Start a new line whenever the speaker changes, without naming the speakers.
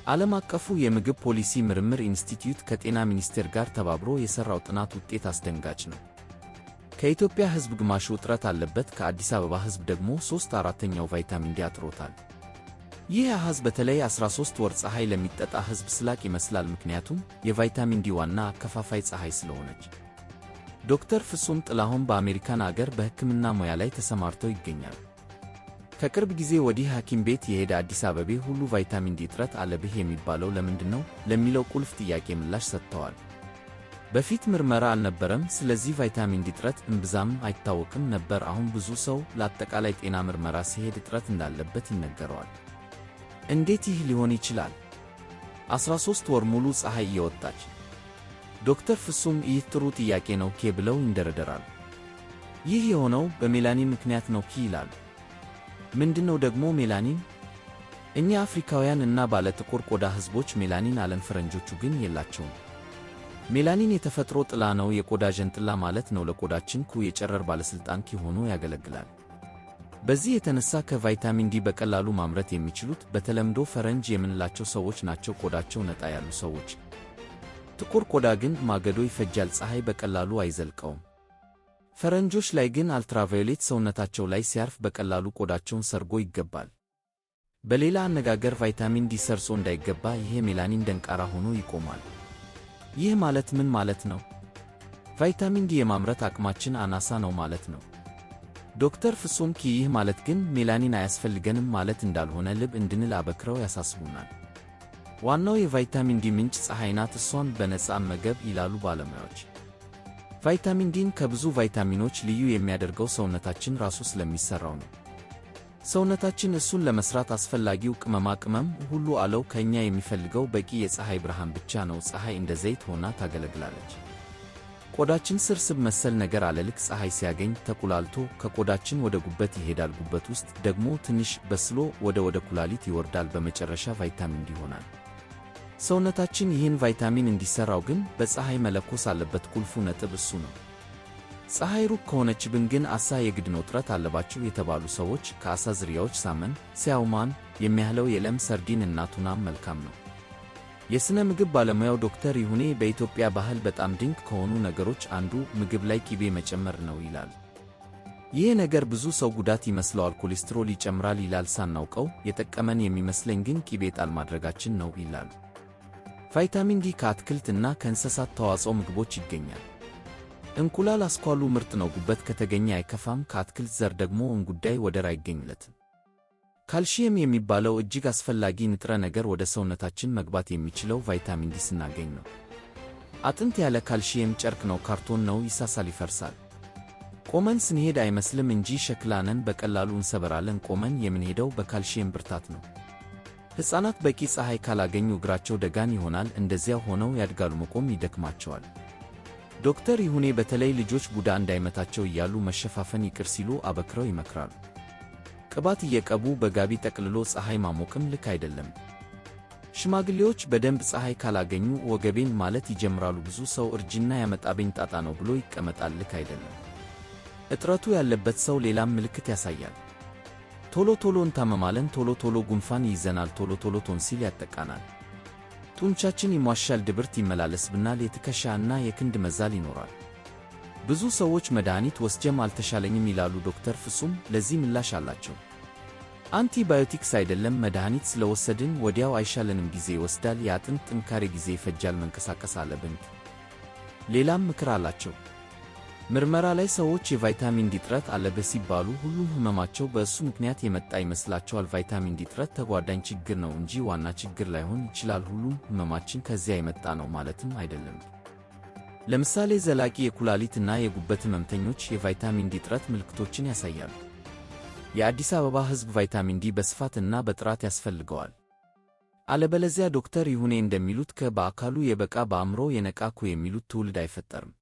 ዓለም አቀፉ የምግብ ፖሊሲ ምርምር ኢንስቲትዩት ከጤና ሚኒስቴር ጋር ተባብሮ የሠራው ጥናት ውጤት አስደንጋጭ ነው። ከኢትዮጵያ ሕዝብ ግማሹ እጥረት አለበት፣ ከአዲስ አበባ ሕዝብ ደግሞ ሦስት አራተኛው ቫይታሚን ዲ አጥሮታል። ይህ አሃዝ በተለይ 13 ወር ፀሐይ ለሚጠጣ ሕዝብ ስላቅ ይመስላል፣ ምክንያቱም የቫይታሚን ዲ ዋና አከፋፋይ ፀሐይ ስለሆነች። ዶክተር ፍጹም ጥላሁን በአሜሪካን አገር በሕክምና ሙያ ላይ ተሰማርተው ይገኛሉ። ከቅርብ ጊዜ ወዲህ ሐኪም ቤት የሄደ አዲስ አበቤ ሁሉ ቫይታሚን ዲ እጥረት አለብህ የሚባለው ለምንድን ነው ለሚለው ቁልፍ ጥያቄ ምላሽ ሰጥተዋል። በፊት ምርመራ አልነበረም፣ ስለዚህ ቫይታሚን ዲ እጥረት እምብዛም አይታወቅም ነበር። አሁን ብዙ ሰው ለአጠቃላይ ጤና ምርመራ ሲሄድ እጥረት እንዳለበት ይነገረዋል። እንዴት ይህ ሊሆን ይችላል? 13 ወር ሙሉ ፀሐይ እየወጣች። ዶክተር ፍጹም ይህ ጥሩ ጥያቄ ነው ኬ ብለው ይንደረደራሉ። ይህ የሆነው በሜላኒን ምክንያት ነው ኪ ይላሉ። ምንድነው ደግሞ ሜላኒን? እኛ አፍሪካውያን እና ባለ ጥቁር ቆዳ ሕዝቦች ሜላኒን አለን፣ ፈረንጆቹ ግን የላቸውም። ሜላኒን የተፈጥሮ ጥላ ነው፣ የቆዳ ዣንጥላ ማለት ነው። ለቆዳችን ኩ የጨረር ባለሥልጣን ኪ ሆኖ ያገለግላል። በዚህ የተነሳ ከቫይታሚን ዲ በቀላሉ ማምረት የሚችሉት በተለምዶ ፈረንጅ የምንላቸው ሰዎች ናቸው፣ ቆዳቸው ነጣ ያሉ ሰዎች። ጥቁር ቆዳ ግን ማገዶ ይፈጃል፣ ፀሐይ በቀላሉ አይዘልቀውም። ፈረንጆች ላይ ግን አልትራቫዮሌት ሰውነታቸው ላይ ሲያርፍ በቀላሉ ቆዳቸውን ሰርጎ ይገባል። በሌላ አነጋገር ቫይታሚን ዲ ሰርጾ እንዳይገባ ይሄ ሜላኒን ደንቃራ ሆኖ ይቆማል። ይህ ማለት ምን ማለት ነው? ቫይታሚን ዲ የማምረት አቅማችን አናሳ ነው ማለት ነው። ዶክተር ፍጹም ኪ ይህ ማለት ግን ሜላኒን አያስፈልገንም ማለት እንዳልሆነ ልብ እንድንል አበክረው ያሳስቡናል። ዋናው የቫይታሚን ዲ ምንጭ ፀሐይ ናት፣ እሷን በነፃ መመገብ ይላሉ ባለሙያዎች። ቫይታሚን ዲን ከብዙ ቫይታሚኖች ልዩ የሚያደርገው ሰውነታችን ራሱ ስለሚሠራው ነው። ሰውነታችን እሱን ለመስራት አስፈላጊው ቅመማ ቅመም ሁሉ አለው። ከእኛ የሚፈልገው በቂ የፀሐይ ብርሃን ብቻ ነው። ፀሐይ እንደ ዘይት ሆና ታገለግላለች። ቆዳችን ስር ስብ መሰል ነገር አለ። ልክ ፀሐይ ሲያገኝ ተቁላልቶ ከቆዳችን ወደ ጉበት ይሄዳል። ጉበት ውስጥ ደግሞ ትንሽ በስሎ ወደ ኩላሊት ይወርዳል። በመጨረሻ ቫይታሚን ዲ ይሆናል። ሰውነታችን ይህን ቫይታሚን እንዲሠራው ግን በፀሐይ መለኮስ አለበት። ቁልፉ ነጥብ እሱ ነው። ፀሐይ ሩቅ ከሆነችብን ግን አሳ የግድ ነው። እጥረት አለባቸው የተባሉ ሰዎች ከአሳ ዝርያዎች salmon፣ salmon የሚያህለው የለም። ሰርዲን እና ቱናም መልካም ነው። የሥነ ምግብ ባለሙያው ዶክተር ይሁኔ በኢትዮጵያ ባህል በጣም ድንቅ ከሆኑ ነገሮች አንዱ ምግብ ላይ ቂቤ መጨመር ነው ይላል። ይህ ነገር ብዙ ሰው ጉዳት ይመስለዋል፣ ኮሌስትሮል ይጨምራል ይላል። ሳናውቀው የጠቀመን የሚመስለኝ ግን ቂቤ ጣል ማድረጋችን ነው ይላሉ። ቫይታሚን ዲ ከአትክልት እና ከእንስሳት ተዋጽኦ ምግቦች ይገኛል። እንቁላል አስኳሉ ምርጥ ነው። ጉበት ከተገኘ አይከፋም። ከአትክልት ዘር ደግሞ እንጉዳይ ወደር አይገኝለትም። ካልሺየም የሚባለው እጅግ አስፈላጊ ንጥረ ነገር ወደ ሰውነታችን መግባት የሚችለው ቫይታሚን ዲ ስናገኝ ነው። አጥንት ያለ ካልሺየም ጨርቅ ነው፣ ካርቶን ነው፣ ይሳሳል፣ ይፈርሳል። ቆመን ስንሄድ አይመስልም እንጂ ሸክላ ነን፣ በቀላሉ እንሰበራለን። ቆመን የምንሄደው በካልሺየም ብርታት ነው። ሕፃናት በቂ ፀሐይ ካላገኙ እግራቸው ደጋን ይሆናል፣ እንደዚያው ሆነው ያድጋሉ፣ መቆም ይደክማቸዋል። ዶክተር ይሁኔ በተለይ ልጆች ቡዳ እንዳይመታቸው እያሉ መሸፋፈን ይቅር ሲሉ አበክረው ይመክራሉ። ቅባት እየቀቡ በጋቢ ጠቅልሎ ፀሐይ ማሞቅም ልክ አይደለም። ሽማግሌዎች በደንብ ፀሐይ ካላገኙ ወገቤን ማለት ይጀምራሉ። ብዙ ሰው እርጅና ያመጣብኝ ጣጣ ነው ብሎ ይቀመጣል። ልክ አይደለም። እጥረቱ ያለበት ሰው ሌላም ምልክት ያሳያል። ቶሎ ቶሎ እንታመማለን። ቶሎ ቶሎ ጉንፋን ይይዘናል። ቶሎ ቶሎ ቶንሲል ያጠቃናል። ጡንቻችን ይሟሻል፣ ድብርት ይመላለስብናል፣ የትከሻ እና የክንድ መዛል ይኖራል። ብዙ ሰዎች መድኃኒት ወስጄም አልተሻለኝም ይላሉ። ዶክተር ፍጹም ለዚህ ምላሽ አላቸው። አንቲባዮቲክስ አይደለም መድኃኒት ስለወሰድን ወዲያው አይሻለንም፣ ጊዜ ይወስዳል። የአጥንት ጥንካሬ ጊዜ ይፈጃል፣ መንቀሳቀስ አለብን። ሌላም ምክር አላቸው። ምርመራ ላይ ሰዎች የቫይታሚን ዲ እጥረት አለብህ ሲባሉ ሁሉም ህመማቸው በእሱ ምክንያት የመጣ ይመስላቸዋል። ቫይታሚን ዲ እጥረት ተጓዳኝ ችግር ነው እንጂ ዋና ችግር ላይሆን ይችላል። ሁሉም ህመማችን ከዚያ የመጣ ነው ማለትም አይደለም። ለምሳሌ ዘላቂ የኩላሊት እና የጉበት ህመምተኞች የቫይታሚን ዲ እጥረት ምልክቶችን ያሳያሉ። የአዲስ አበባ ህዝብ ቫይታሚን ዲ በስፋት እና በጥራት ያስፈልገዋል። አለበለዚያ ዶክተር ይሁኔ እንደሚሉት ከ በአካሉ የበቃ በአእምሮ የነቃ ኩ የሚሉት ትውልድ አይፈጠርም።